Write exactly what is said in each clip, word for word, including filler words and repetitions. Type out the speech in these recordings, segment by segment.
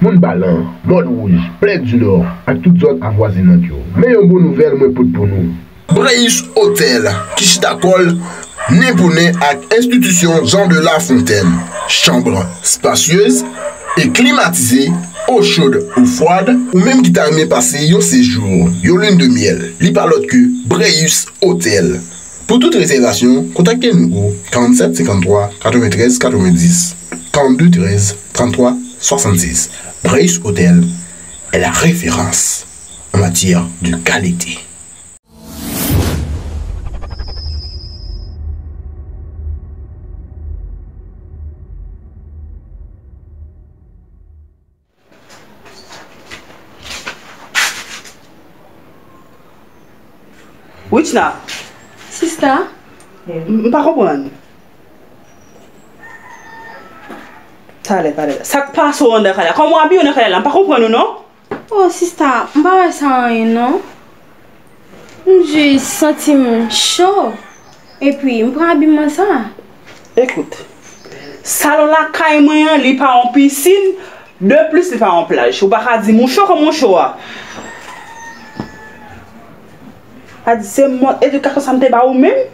Moun Balan, Mòn Wouj, Plèdinò ak tout zòn avwazinant yo. Men yon bon nouvèl mwen pote pou nou. Breyus Hotel, ki chita kò l nen pou nen ak enstitisyon Jean de La Fontaine. Chanbre spacieuse e klimatize, eau chaude ou froide, ou menm ki ta renmen pase yon sejou, yon lune de miel, li pa lòt ke Breyus Hotel. Pou tout rezèvasyon, kontakte nou o karannset senkanntwa katreventrèz katrevendis, karannde trèz tranntwa swasannsis. Breyus Hotel est la référence en matière de qualité. Wichna, sista, m m pa konprann. Talè, talè. Sa k pase w anndan kay la? Kòman w abiye w nan kay la? M pa konprann ou non. Oh, sista, m pa wè sa anyen non. M jis santi m cho. Epi, m pran abiman sa. Ekout, salon lakay mwen an, li pa yon pisin, de plis, li pa yon plaj. Ou pa ka di m ou cho kòman w cho a. A di se mòd edikasyon sa m te ba ou menm?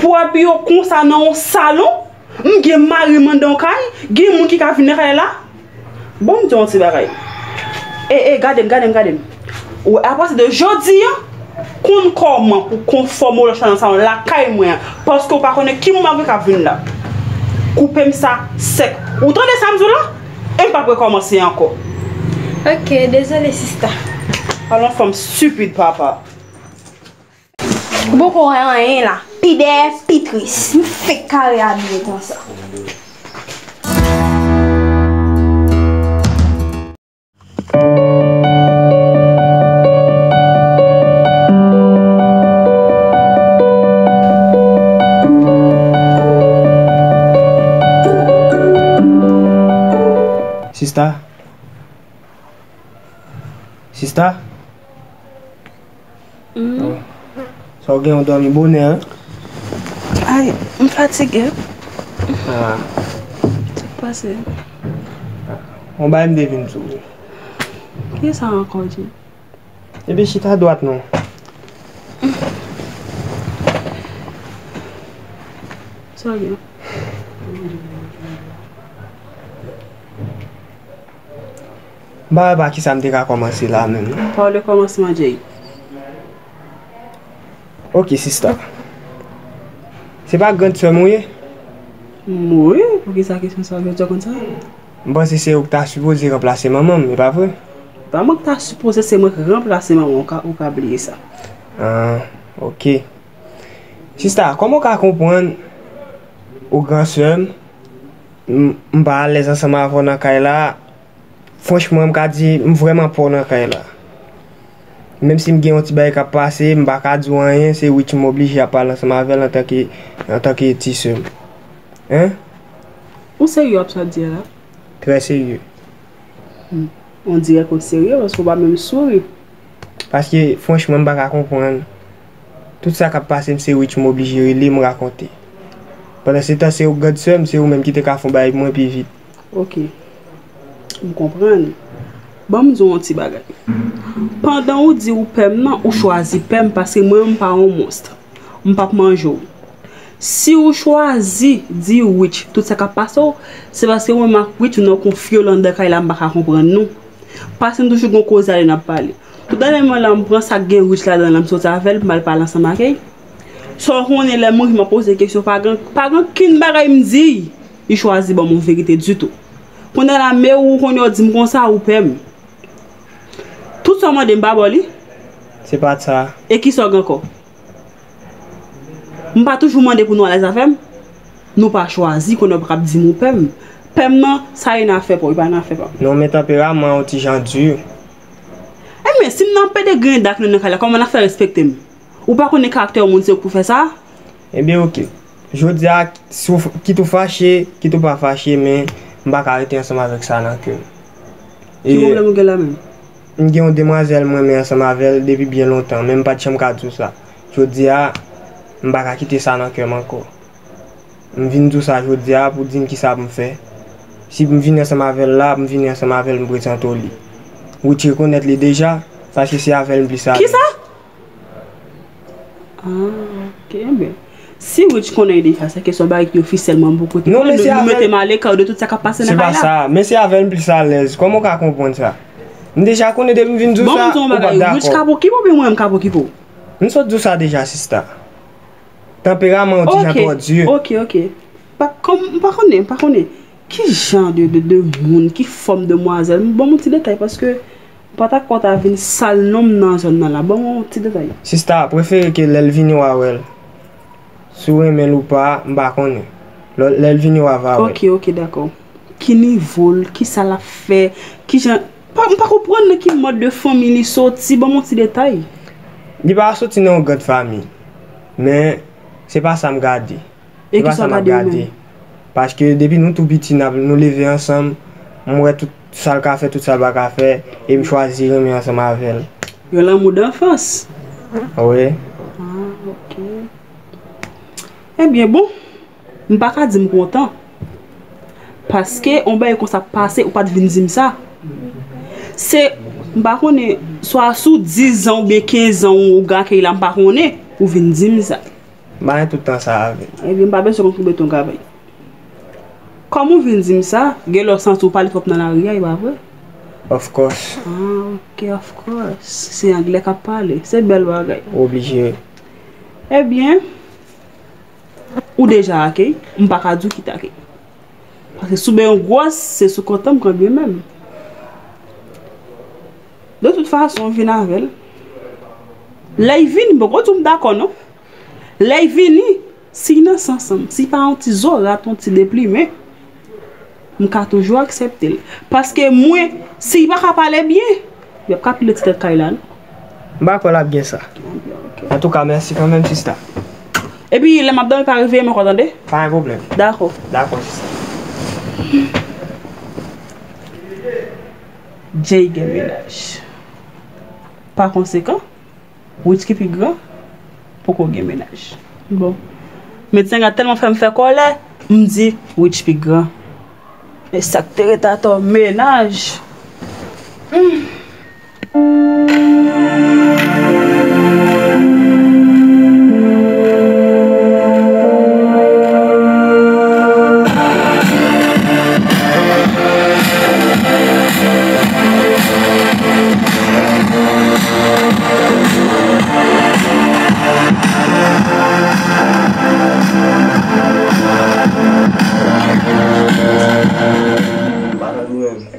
Pou w abiye w konsa nan yon salon? M gen mari m anndan yon kay, gen moun ki ka vin nan kay la. Bon, m di w yon ti bagay. E, e, gade m, gade m, gade m. Ou, apati de jodi a, konn kòman pou konfòme w lè w chita nan salon lakay mwen an, paske w pa konnen ki moun m ap gen k ap vin la. Koupe m sa sèk. Ou tande sa m di w la? E m p ap rekòmanse ankò. Ok, dezole, sista. Al yon fanm stipid, papa. Ou poko wè anyen la. Pi dèyè, pi tris. M fenk kare abiye konsa. Sista? Sista? Hmm. Oh. Sa w gen, w dòmi bonè, en? Ay, m fatige. Ah. Sa k pase? Yon bagay m te vin di w. Kisa ankò, Jay? Ebyen, chita dwat non. Sa w gen? M pa wè pa kisa m te ka kòmanse la menm non. Pa wè le kòmansman, Jay. Ok, sista. Se pa grand sè m ou ye? Wi, poukisa kesyon sa a, ou konn sa? M panse se ou ki ta sipoze ranplase manman m, e pa vre? Pa mwen ki ta sipoze, se mwen ki ranplase manman w, ou ka, ou ka bliye sa. Ah, ok. Sista, kòman w ka konprann ou gran sè m, m, m pa alèz ansanm avè w nan kay la, franchman, m ka di, m vrèman pa w nan kay la. Menm si m gen yon ti bagay k ap pase, m pa ka di w anyen, se Witch m oblije ap pale ansanm avè l antanke, antanke ti sè m. Hein? Ou serye w ap sa w ap di a la? Trè serye. Hmm. On dirè ke w serye, paske w pa menm souri. Paske, franchman, m pa ka konprann. Tout sa k ap pase m, se Witch m oblije rele, m rakonte. Pandan se tan, se ou grand sè m, se ou menm ki te ka fè yon bagay pou mwen pi vit. Ok. M konprann. Ban m di w yon ti bagay. Pandan ou di ou pè m nan, ou chwazi pè m paske mwen menm m pa yon monst. M p ap manje w. Si ou chwazi di Witch tout sa k ap pase w, se paske mwen menm ak Witch nou nan konfyo anndan kay la, m pa ka konprann nou. Paske nou toujou gen koze ale n ap pale. Tout dènyèman la, m pran sa k gen Witch ladan l, m soti avè l, m al pale ansanm ak li. Sa w konnen lè m rive m ap poze kesyon, pa gen, pa gen okenn bagay m di, li chwazi ban m yon verite ditou. Kounye a la, men ou kounye a w di m konsa, ou pè m. Tout sa w mande m pa ba w li? Se pa sa. E kisa w gen ankò? M pa toujou mande pou nou alèz avè m? Nou pa chwazi, kounye a w pa p ap di m ou pè m. Pè m nan, sa e nan afè pa w, li pa nan afè pa m. Non, men tanperaman an yon ti jan di. Ebyen, si m nan pede griyen dak nan kay la, kòman n ap fè respekte m? Ou pa konnen karaktè yon moun se ou k pou fè sa? Ebyen, oke. Jodi a, si w f-, kit ou fache, kit ou pa fache, men m pa ka rete ansanm avèk sa nan kè m. Ki pwoblèm ou gen la menm? M gen yon demwazèl mwen renmen ansanm avè l depi byen lontan, men m pa t janm ka di w sa. Jodi a, m pa ka kite sa nan kè m ankò. M vin di w sa jodi a pou di m kisa pou m fè. Si m vini ansanm avè l la, m vini ansanm avè l, m prezante w li. Witch rekonèt li deja, paske se avè l m plis alèz. Kisa? Ah, ok, enben. Si Witch konnen deja, se ke se yon bagay ki ofisyèlman bò kote. Non, men se nou avè l. Mete m aleka de tout sa k ap pase nan kay la. Se pa sa, men se avè l m plis alèz. Kòman w ka konprann sa? M deja konnen depi m vin di w sa, ou p ap dakò. Bon, m di w yon bagay, Witch ka pokipe w oubyen mwen m ka pokipe w? M sot di w sa deja, sista. Tanperaman w ti jan twò di. Ok, ok. Pa, kòm, m pa konnen, m pa konnen. Ki jan de, de, de moun, ki fòm demwazèl? Ban m yon ti detay, paske m pa ta kwè w ta vin sal non m nan zòn nan la. Ban m yon ti detay. Sista, prefere ke lè l vini w a wè l. Si w renmen l ou pa, m pa konnen. Lè, lè l vini w a va wè l. Ok, ok, dakò. Ki nivo l, kisa l ap fè, ki jan, pa, m pa konprann nan ki mòd de fanmi li soti, ban m yon ti detay. Li pa soti nan yon grand fanmi, men se pa sa m gade. E kisa w gade ou menm? Paske depi nou tou piti, n ap, nou leve ansanm, m wè tout sa l ka fè, tout sa l pa ka fè, e m chwazi renmen ansanm avè l. Yon lanmou danfans? Wi. Ah, ok. Ebyen, bon, m pa ka di m kontan. Paske yon bagay konsa pase, ou pa t vin di m sa. Se, m pa konnen, swa sou dis zan oubyen kenz zan ou gen ak li la, m pa konnen, ou vin di m sa. M pa gen tout tan sa avè l. Ebyen, m pa bezwen konn konbyen tan w gen avè l. Kòm ou vin di m sa, gen lè w santi w pale twòp nan lari a, e pa vre? Of course. Ah, ok, of course. Se anglè k ap pale. Se bèl bagay. Ou oblije. Ebyen, ou deja ak li, m pa ka di w kite ak li. Paske si w bezwen gwòs, se sou kont an m kanpe menm. De tout fason, vin avè l. Lè l vini, m poko di w m dakò non. Lè l vini, si l nan sans an m, si l pa yon ti zorat, yon ti deplimen, m ka toujou aksepte l. Paske mwen, si l pa ka pale byen, y ap ka pile ti tèt kay la non. M pa kwè l ap gen sa. Antouka, mèsi kanmenm, sista. Epi, lè m ap dòmi, pa reveye m ankò, tande? Pa gen pwoblèm. Dakò. Dakò, sista. Jay gen mennaj. Pa konsekan, Witch ki pi gran poko gen mennaj. Bon. Medsen an tèlman fè m fè kòlè, m di Witch pi gran. E sa k te ret atò, mennaj. Hmm.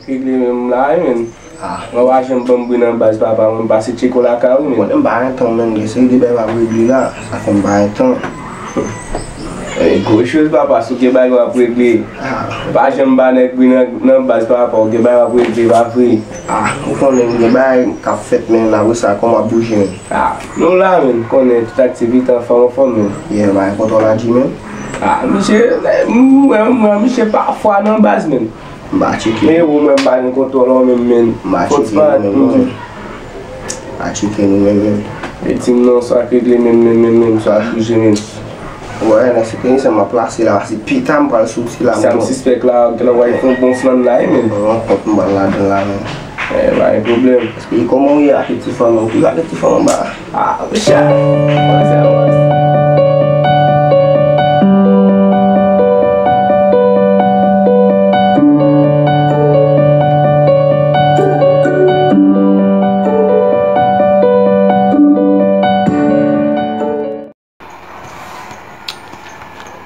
Regle menm la wi menm. Ah. Mwen pa janm ban m bri nan baz papa mwen, m pase tcheke w lakay ou menm. Konnen m pa gen tan menm, gen seri de bagay m ap regle la, sa fè m pa gen tan. E gwo choz papa, si w gen bagay w ap regle. Ah. Pa janm ba nèg bri nan, nan baz papa w, gen bagay w ap regle, pa vre? Ah, ou konnen m gen bagay k ap fèt menm, apre sa kòman w ap bouje menm? Ah, nou la menm, konnen tout aktivite anfòm anfòm menm. Yeah, bagay kontwòl a di menm. Ah, misye, mwen, mwen, misye pafwa nan baz menm. M pa tcheke. Men ou menm pa gen kontwòl ou menm, menm. M pa tcheke nou menm, non. M pa tcheke nou menm, menm. E di m non, sa k regle menm, menm, menm, menm, sa k bouje menm. Wè, nan se tenisè m ap plase la, se pita m pral soti la. Sa m sispèk la, gen lè w pral fè yon bon flann la, wi, menm. Yon kont m pral ladan la, menm. Eh, pa gen pwoblèm. Paske kòman w ye ak ti fanm, ou pi ak ti fanm anba. Ah, Richard.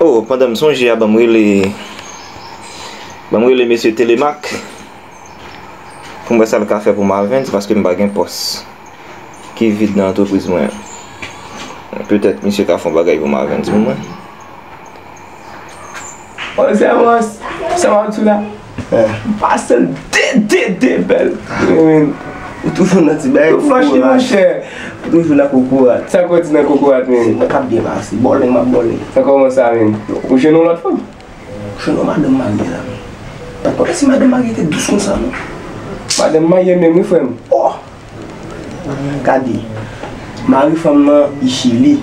Oh, pandan m sonje a, ban m rele, ban m rele mesye Telemaque. Pou m wè sa l ka fè pou Marvens, paske m pa gen pòs ki vid nan antrepriz mwen an. Petèt misye ka fè yon bagay pou Marvens pou mwen. Bon, Zèmòs, sa w ap di la? Eh. M pase l de, de, de bèl. Ah. Wi, men. Ou toujou nan ti bagay kokorat. Ou toujou nan kokorat. Sa k wè di nan kokorat, men? Se mwen k ap byen pase. Bòlèn, m ap bòlèn. Sa kòman sa, men? Ou jwenn yon lòt fanm? Jwenn yon madanm marye la menm. Pa t konnen si madanm marye te dous konsa non. Madanm marye menm wi frè m. Oh! Gade, mari fanm nan i Chili.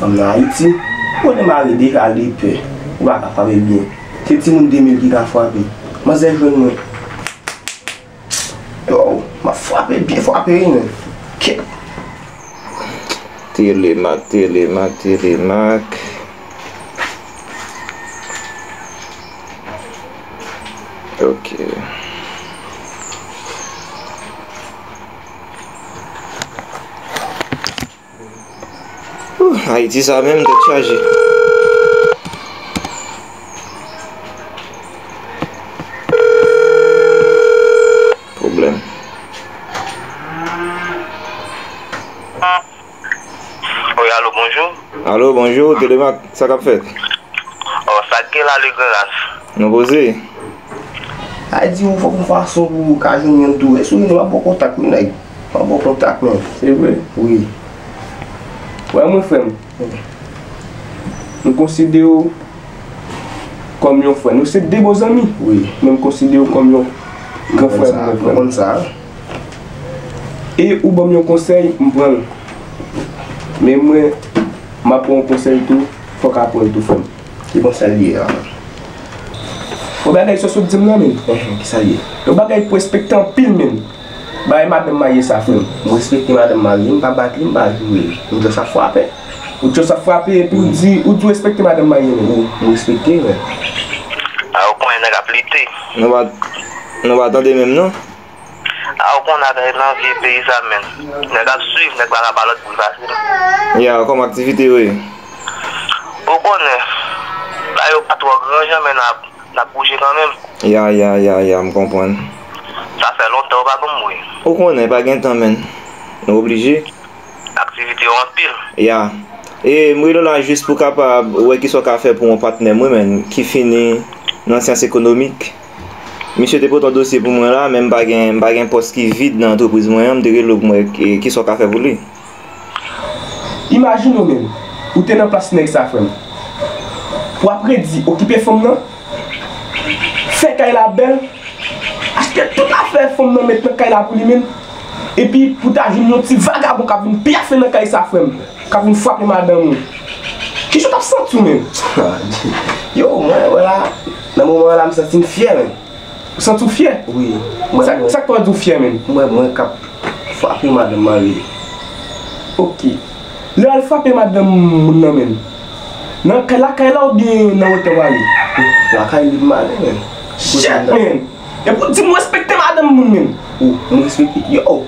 Fanm nan Ayiti. Ou konnen mari deja li pè. Ou pa ka frape byen. Se timoun de mil ki ka frape. Manzè jwenn mwen. Yo, m ap frape, byen frape wi, men. Kèt. Telemak, Telemak, Telemak. Ok. Ooh, Ayiti sa menm, tèt chaje. Pwoblèm. Wi, alo, bonjou. Alo, bonjou, Telemak, sa k ap fèt? Oh, sa k gen la, Legranras? Nou poze. Sa di ou fòk yon fason pou ou ka jwenn yon tou. Èske ou m ap ba w kontak wi, nèg. M ap ba w kontak, men. Se vre? Wi. Wè mwen, frè m. M konsidere w kòm yon frè. Nou se de bon zanmi. Wi. Men m konsidere w kòm yon gran frè m, frè m. Mwen konn sa. E ou ban m yon konsèy, m pran l. Men mwen, m ap pran yon konsèy tou, fòk aprann tou, frè m. Ki konsèy li ye la? Yon bagay sa sot di m nan, men. Enhen, kisa l ye? Yon bagay pou respekte anpil, men. Bagay madanm marye sa, frè m. M respekte madanm marye, m pa bat li, m pa joure li. M just ap frape. Ou just ap frape, epi ou di, ou di w respekte madanm marye, men. Wi, m respekte, men. A, ou konnen nèg ap lite. Nou pa, nou pa tande menm, non? A, ou konn afè nan vye peyi sa, men. Nèg ap swiv, nèg pa ka ba lòt bri fasil. Ya, kòman aktivite yo ye? Ou konnen, bagay yo pa twò gran jan, men n ap, n ap bouje kanmenm. Ya, ya, ya, ya, m konprann. Sa fè lontan ou pa ban m bri. Ou konnen, pa gen tan, men. Nou oblije. Aktivite yo anpil. Ya. E m rele w la jis pou kapab wè kisa w ka fè pou yon patnè mwen, men, ki fini nan syans ekonomik. Misye te pote yon dosye pou mwen la, men m pa gen, m pa gen pòs ki vid nan antrepriz mwen an, m te rele w pou m wè ki, kisa w ka fè pou li. Imajine w menm, ou te nan plas nèg sa, frè m. Pou w ap redi, okipe fanm nan, fè kay la bèl, achte tout afè fanm nan met nan kay la pou li menm, epi pou w ta jwenn yon ti vagabon k ap vin pyafe nan kay sa, frè m, k ap vin frape madanm ou. Kijan w t ap santi w menm? Yo, mwen, wè la, nan moman an la, m santi m fyè, menm. Ou santi w fyè? Wi. Mwen, sa, mwen, sa k fè w di w fyè, menm? Mwen, mwen k ap frape madanm marye. Ok. Lè w al frape madanm moun nan, menm, nan kay, lakay la oubyen nan wotè w ale? Lakay li m ale, menm. Shit, menm! Epi w di m respekte madanm moun, menm. Ou, m respekte. Yo!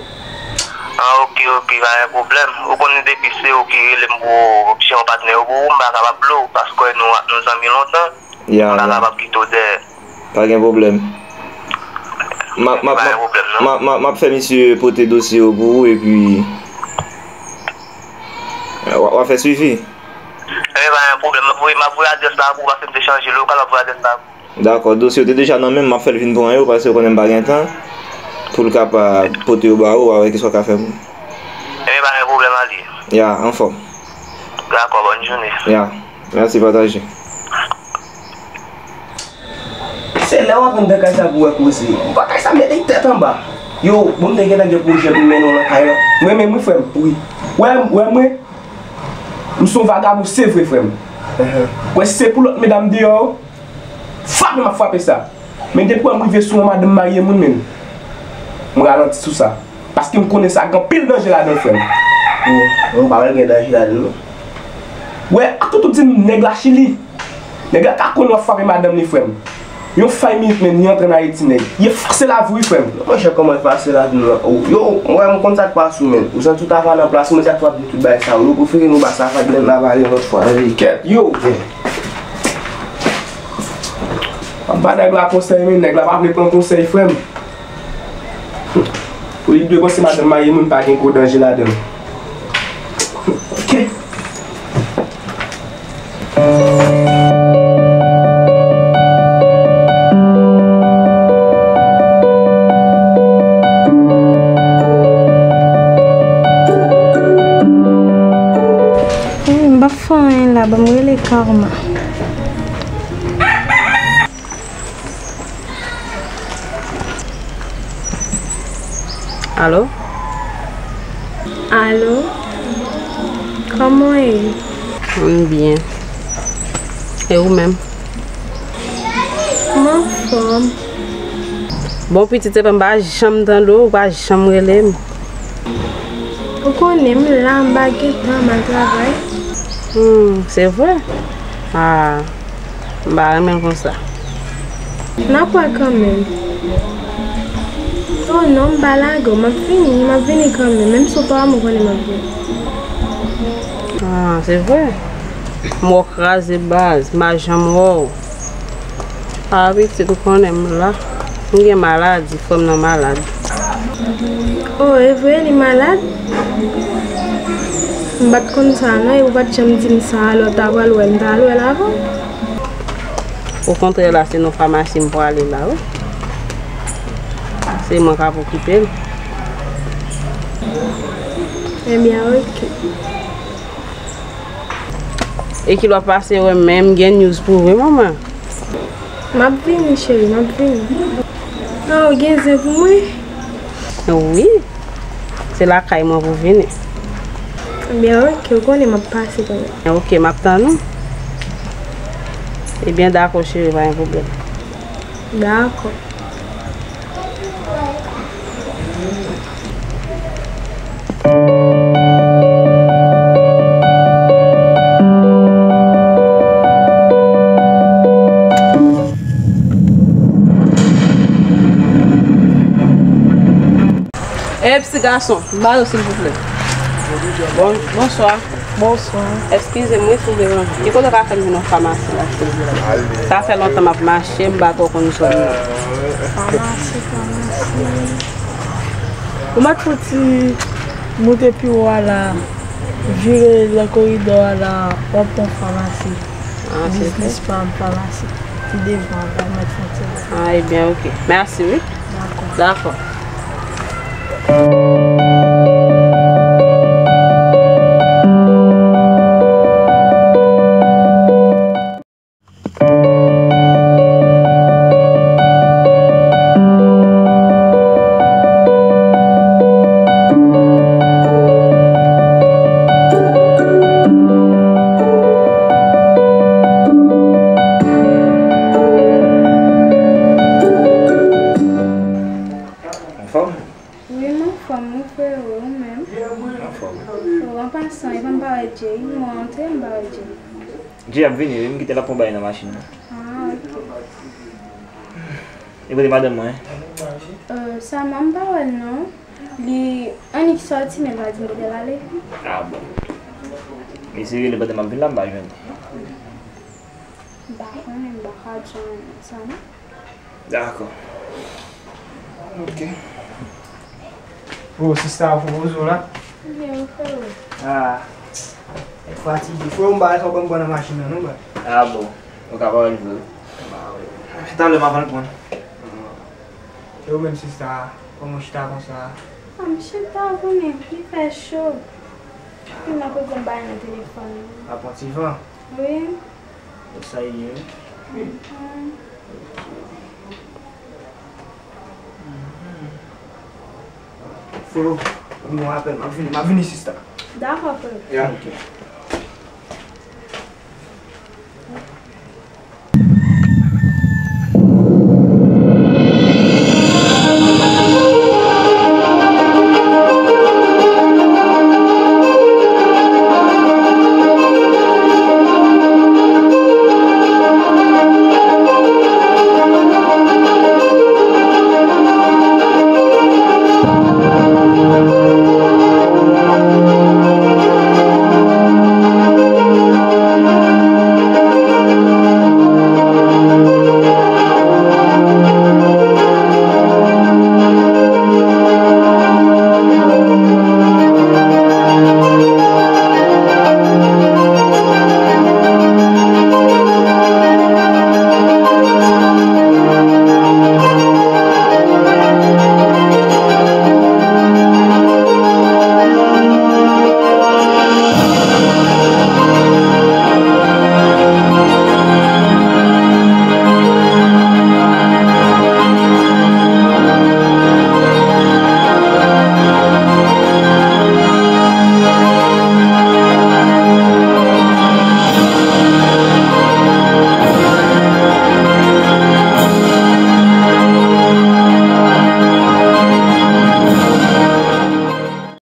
Ah, ok, ok, pa gen pwoblèm. Ou konnen depi se ou ki rele m pou opsyon patnè yo pou ou, m pa kapab blow, paske nou, nou zanmi lontan. Ya, m pa kapab kite w dèyè. Pa gen pwoblèm. M ap, m ap, m ap, m ap, m ap fè misye pote dosye yo pou ou, epi w a, w a fè swivi. Ebyen, pa gen pwoblèm. M ap voye, m ap voye adrès la pou ou, paske m te chanje lokal, m ap voye adrès la pou ou. Dakò, dosye yo te deja nan men m, m ap fè l vin pran yo, paske w konnen m pa gen tan, pou l kapab pote yo ba ou, w a wè kisa w ka fè pou m. Ebyen, pa gen pwoblèm, ale. Ya, anfòm. Dakò, bòn jounen. Ya, mèsi, pataje. Se lè w antre anndan kay sa pou w wè koze. Bagay sa mete tèt anba. Yo, bon, m te gentan gen pwojè pou m mennen w nan kay la. Mwen menm, wi, frè m. Wi. Wè, wè mwen, m se yon vagabon, se vre, frè m. Wè, si se pou lòt medam deyò yo, frape m ap frape sa. Men depi wè m rive sou yon madanm marye moun, menm, m ralanti sou sa. Paske m konnen sa gen anpil danje ladan l, frè m. Ou, ou pa wè l gen danje ladan l, non. Wè, ak tout ou di m nèg la Chili. Nèg la ka konnen w ap frape madanm li, frè m. Yon fay minit, menm, li antre nan Ayiti, nèg. Li efase lavi w, wi, frè m. Monchè, kòman efase lavi m nan? Ou, yo, mwen, m konn sa k pase w, menm. Ou santi w ta va nan plas mwen, se sa k fè w ap di tout bagay sa yo. Nou prefere nou ba sa fè grenn la vale yon lòt fwa. Kèt, yo. M ap ba nèg la konsèy, men nèg la pa vle pran konsèy, frè m. Ou li dwe panse madanm marye moun pa gen gwo danje ladan l. Ok. Hmm, m p ap fè anyen la, ban m rele Karma. Alo? Alo? Kòman w ye? M byen. E ou menm? M anfòm. Bon, pitit, se pa m pa janm tande w, ou pa janm rele m. Ou konnen m la, m pa gen tan, m al travay. Hmm, se vre? Ah, m pa renmen l konsa. N ap wè kanmenm. Oh non, m pa lage w, m ap vini, m ap vini kanmenm. Menm si w pa wè m, ou konnen m ap vini. Ah, se vre? M wè w kraze baz, m pa janm wè w. Ah, pitit, ou konnen m la. M gen maladi, frè m nan malad. Oh, e vre, li malad? M pa t konn sa non, e ou pa t janm di m sa, alò w ta pral wè l, m ta al wè l avan w. Okontrè la, se nan famasi m prale la, wi. Se mwen k ap okipe l. Ebyen, oke. E kilè w ap pase wè m, men m gen news pou ou, wi, manman. M ap vini, cheri, m ap vini. Ah, ou gen zen pou mwen? Wi. Se lakay mwen pou vini. Ebyen, oke, ou konnen m ap pase kounye a. Oke, m ap tann ou. Ebyen, dakò, cheri, pa gen pwoblèm. Dakò. Ey, ti gason, m ba yo silvouplè. Bon, bonswa. Bonswa. Eskize m, wi, si m deranje. Ki kote w ka fè m jwenn yon famasi la, silvouplè? Sa fè lontan m ap mache, m pa twò konn zòn nan. Famasi, famasi. Ou mèt fouti moute pi wo a la, vire nan koridò a la, w ap wè yon famasi. Ah, se vre? Biznis pa m, famasi. Pi devan, w ap mèt fouti la. Ah, ebyen, oke. Mèsi, wi. Dakò. Dakò. Anfòm? Wi, m anfòm, wi, frero, ou menm? Anfòm. Oh, an pasan, epa m pa wè Jay, m antre, m pa wè Jay. Jay ap vini, wi, m kite l ap pran bagay nan machin nan. Ah, oke. E kote madanm mwen? Euh, Sama, m pa wè l non. Li annik sòti, men l pa di m kote l ale. Ah bon. Eseye rele pandan m ap vin la, m pa jwenn li. M pa konnen, m pa ka di w anyen, Sama. Dakò. Ok. Oh, sista, ou fè poze w la? Byen, ou fè ou. Ah. Ou fatige. Frè, m ba sa w ban m pran nan machin nan, non, baz. Ah bon. Ou ka pa wè l vre. Talè m ap al pran. E ou menm, sista, kòman w chita konsa? Ah, m chita, ou konnen, li fè cho. Epi m ap reponn bagay nan telefòn nan. Ap pran ti van? Wi. Sa ye, wi. Mhm. Frero, m gon apèl, m ap vini, m ap vini, sista. Dakò, frero. Ya. Ok.